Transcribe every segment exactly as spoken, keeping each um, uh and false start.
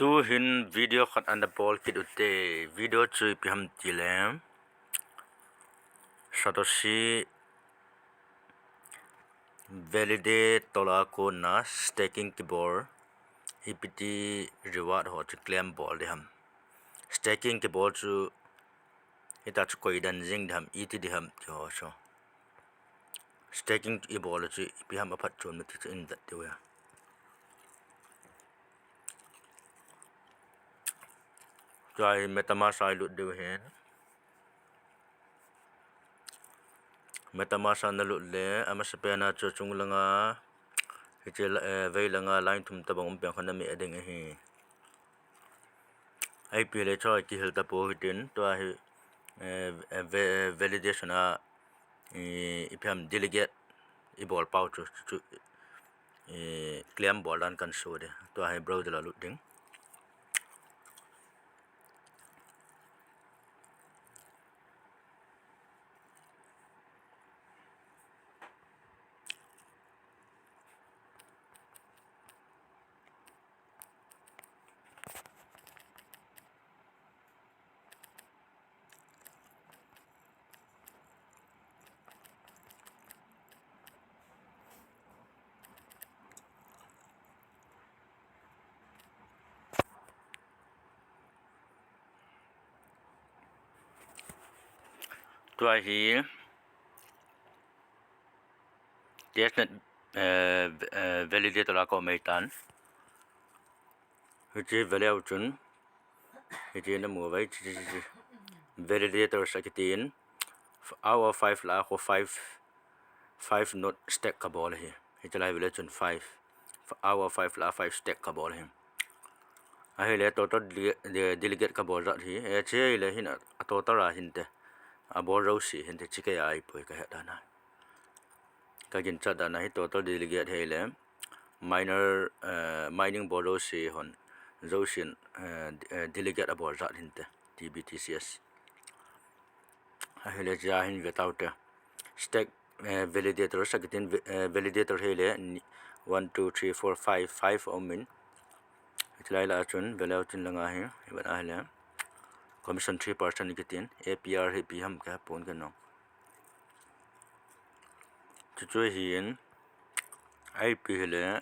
Tuhin video khat ana bol kit ute. Video chu ipi ham tile, Satoshi Validator a kona staking kibol, ipi ti reward ho chu claim bol ding ham. Staking kibol chu hita chu koi dan jing ding ham, iti ding ham ti ho chu. Staking ibol chu ipi ham aphatchomna ti chu in vet diu ahi. Tua hi MetaMask a ilut diu ahin. MetaMask a nalut le, amasapen a chu chunglanga, hiche la, eh, veilanga line thum tabang um pen kha nameh ding ahi. Ipi le chu kihil tapou hitin, tua hi, eh, eh, ve-, eh, validation a, eh, ipi ham delegate ibol pau chu, chu, eh, claim bol dan kan show ding. Tua hi browser a lut ding. Tua hi testnet, eh, eh, validator a ka um ahitan. Hiche value chun, hiche namu uve, hiche, hiche, hiche. Validators akitin. Hour five lah a kho five, five node stake kabol ahi. Hiche lai value chun five. Hour five lah a five stake kabol ahi. Ahile total dele-, de-, delegate kabol jat hi. Hiche ahile hin a, a total a hinte. Abol jouse hinte, hiche kei a ahipoi kahet dan a. Kaginchat dan a hi total delegate ahile miner, eh, mining bol jouse hon, jousen, eh, de-, eh, delegate abol jat hinte, T B T C S. Ahile hiche a hin ve taute. Stake, eh, validator, akitin ve-, eh, validator ahile ni, one, two, three, four, five, five aumin. Hiche lai lah a chun, value chun langa hi, ivet ahile commission three percent kitin, A P R hi ipi ham kahe pon kei jong. Chuchu ahin, ipi hile,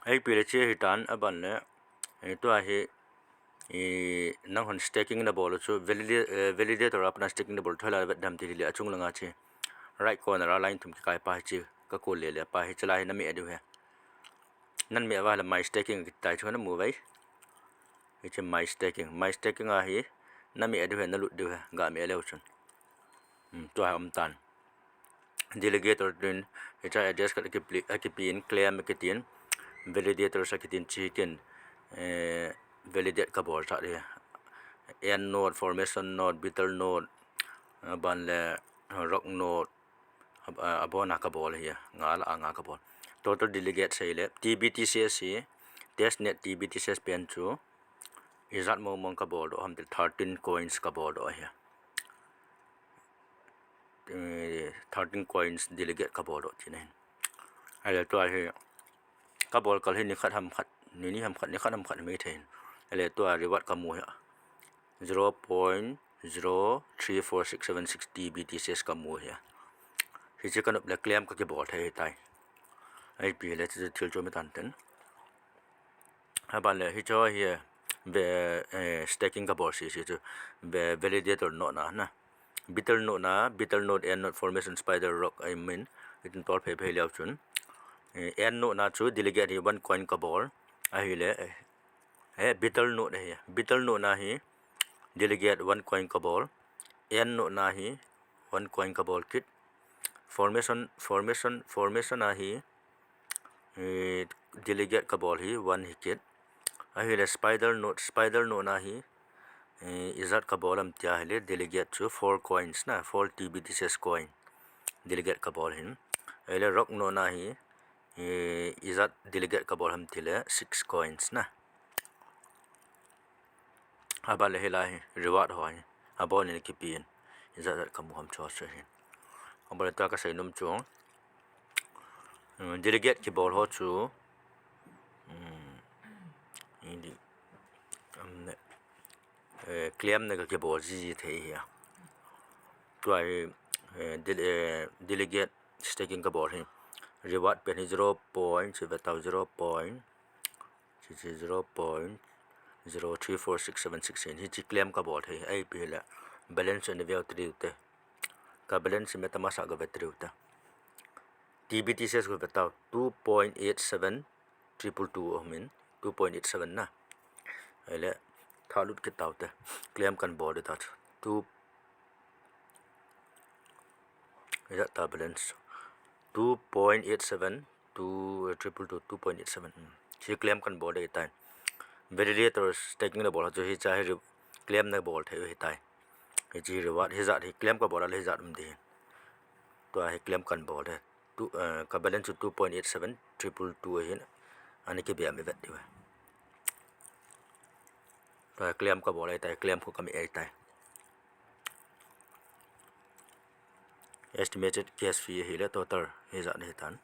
ipi le hiche ahitan, aban le, eh, tua hi, eh, nanghon staking nabol u chu, valida-, eh, validator a pat a staking nabol u chu hoilai a vet ding ham ti hile, achung langa hiche right corner a line thum kikai pa hiche, kakol lele pa hi, hiche lai hi nameh diu ahi. Nameh uva ahile my staking kiti tai chu namu uve. Hiche my staking. My staking a hi nameh diu ahi, nalut diu ahi, gameh leu chun. Hmm, tua hi aum tan. Delegator tin, hiche a address khat akipe, akipen, claim akitin, validators akitin, hiche kin, eh, validate kabol jat ahi. Earn node, formation node, beetle node, aban le, eh, rock node, a, a, abona kabol ahi, nga lah a nga kabol. Total delegate ahile, T B T C S hi, testnet T B T C S pen chu, ijat mong mong kabol doh ham tile thirteen coins kabol doh ahi. Eh, thirteen coins delegate kabol doh tina ahin. Ahile tua hi, kabol kal hi nikhat ham khat, ni ni ham khat, nikhat ham khat hi maithei ahin. Ahile tua reward kamu hi. Zero point zero three four six seven six T B T C S kamu ahi. Hiche kanop le claim kakibol thei ahitai. Ipi hile hiche chu thil chom ahitan tin. Aban le hiche hi, ve, eh, staking kabol sese chu, ve, validator node na, na. Beetle node na, beetle node, earn node, formation, spider, rock, I mean, itin tol phei phei leu chun. Eh, earn node na chu delegate hi one coin kabol. Ahile, eh, Eh, beetle node ahi. Beetle node na hi delegate one coin kabol. Earn node na hi one coin kabol kit. Formation, formation, formation a hi, eh, delegate kabol hi one hi kit. Ahile spider node, spider node na hi, eh, ijat kabol ham tia ahile delegate chu four coins na, four T B T C S coin. Delegate kabol ahin. Ahile rock node na hi, eh, ijat delegate kabol ham tile six coins na. Aban le hilai hi, reward ho hi. Abon in kipen. Ijat jat kamu ham chu chu ahin. Aban le tua kasei nom chu. Mm, delegate kibol ho chu. Mm, Ni di. Am ne. Eh, claim na ka kibol ji ji thei hi a. Tua hi, eh, del-, eh, delegate staking kabol hi. Reward pen hi zero point, si ve tau zero point, si, si zero point zero three four six seven six hin. Hichi claim kabol thei. Ahi pi le balance ni ve u triu te. Ka balance me tamasa ka ve triu te. T B T C S ka ve tau two point eight seven triple two aum in, two point eight seven na. Ahile, thalut kit tau te. Claim kan bol de ta chu. Two, ija ta balance. Two point eight seven, two, eh, triple two, two point eight seven. Hmm. Hichi claim kan bol de tai. Validator staking na bol chu hicha hi re-, claim na bol thei u hitai. Hichi reward, hijat hi claim kabol le hijat um di. Tua hi claim kan bol de. Two, eh, ka balance chu two point eight seven triple two ahin, ani kibia mi vet diu. Tua claim kabol ahitai, claim khu kami ahitai. Estimated gas fee hi le total hijat hitan.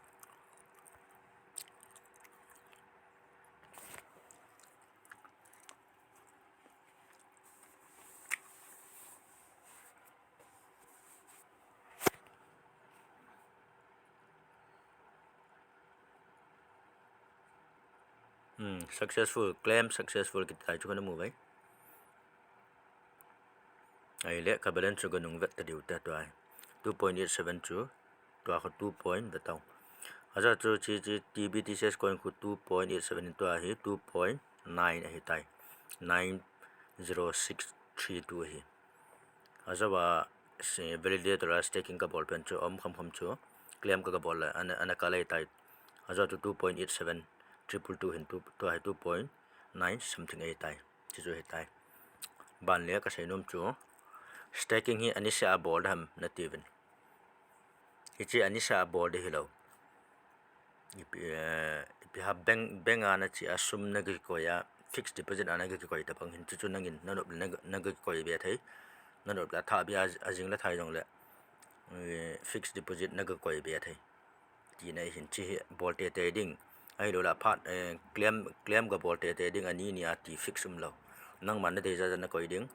Hmm, successful, claim successful kiti chu kana mu vai. Ahile ka balance chu kanung vet ta diu te tua. Two point eight seven chu tua kho two point ve tau. Aja chu chi chi T B T C S coin khu two point eight seven tua hi two point nine ahitai. Nine zero six three two ahi. Aja va si validator a staking kabol pen chu aum kham kham chu claim ka kabol le ana, ana ka le tai. Aja chu two point eight seven triple two hin tu, tua hi two point nine something ahitai. Chi chu hitai. Ban le ka seinom chu staking hi anisa a bol ham nati uvin. Hichi anisa a bol de hilou. Ipi, eh, ipi ha bank, bank a na chi a sum na kikoi a, fixed deposit a na kikoi tabang hin chu chu nangin na nop le na, na kikoi be thei. Na nop le tha be a, ajing le thai jong le, eh, fixed deposit na kikoi be thei. Ti na hin chi hi bol tete ding. Ahilou le phat, eh, claim, claim kabol tete ding ani ni a ti fix umlou. Nangman na dei ja ja na koi ding,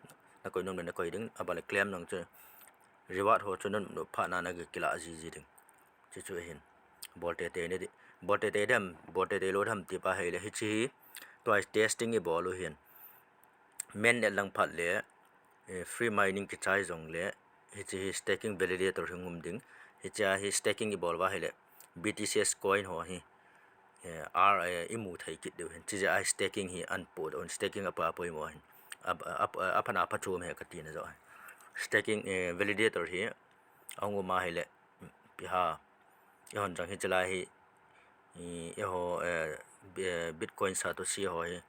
na koi nom le na koi ding, aban le claim nang chu reward ho chu na nop phat na na kila ji ji ding. Chi chu ahin. Bol tete ni di. Bol tete dem, bol tete lou dem ti pa hile hichi hi. Tua testing i bol u hin. Mainnet lang phat le, eh, free mining kichai jong le, hichi hi staking validator hi ngum ding. Hichi a hi staking i bol va hile, B T C S coin ho hi, eh, ar, eh, i mu thei kit diu hin. Chi a hi staking hi an po diu hin, staking apa poimo hin. Ap, ap, ap, aphan apa chom he kati na jo. Staking, eh, validator hi, a ngum a hile, pi ha. I hon jang hi chila hi, i, i ho, eh, bi-, eh, Bitcoin Satoshi ho hi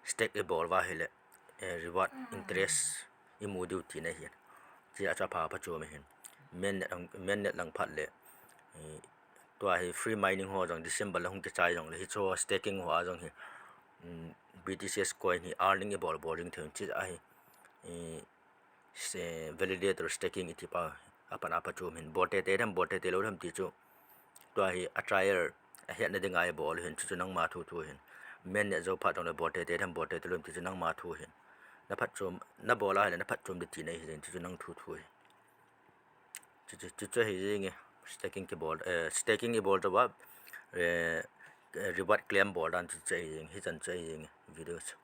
stake i bol va hile, eh, reward interest i mu diu ti na hi. Chi a cha pha pha chu me hin. Mainnet lang, mainnet lang phat le, i, tua hi free mining ho jang December la hung kichai jong le hi chu staking ho a jong hi, mm, B T C S coin hi earning i bol bol ding thei chi a hi, i, se validator staking i ti pa, apan apa chu min bol tete dem, bol tete lou dem ti chu. Tua hi a trial, a hetna dinga i bol hin chu chu nangma thu thu hin. Mainnet jou phat jong le bol tete dem, bol tete lou dem ti chu nangma thu hin. Na phatchom, na bol a hile na phatchom di ti na hi jeng chu chu nang thu thu hi. Chu chu, chu chu hi jeng e, staking kibol, eh, staking i bol jou va, eh, reward claim bol dan chu chu hi jeng, hichan chu hi jeng e, video chu.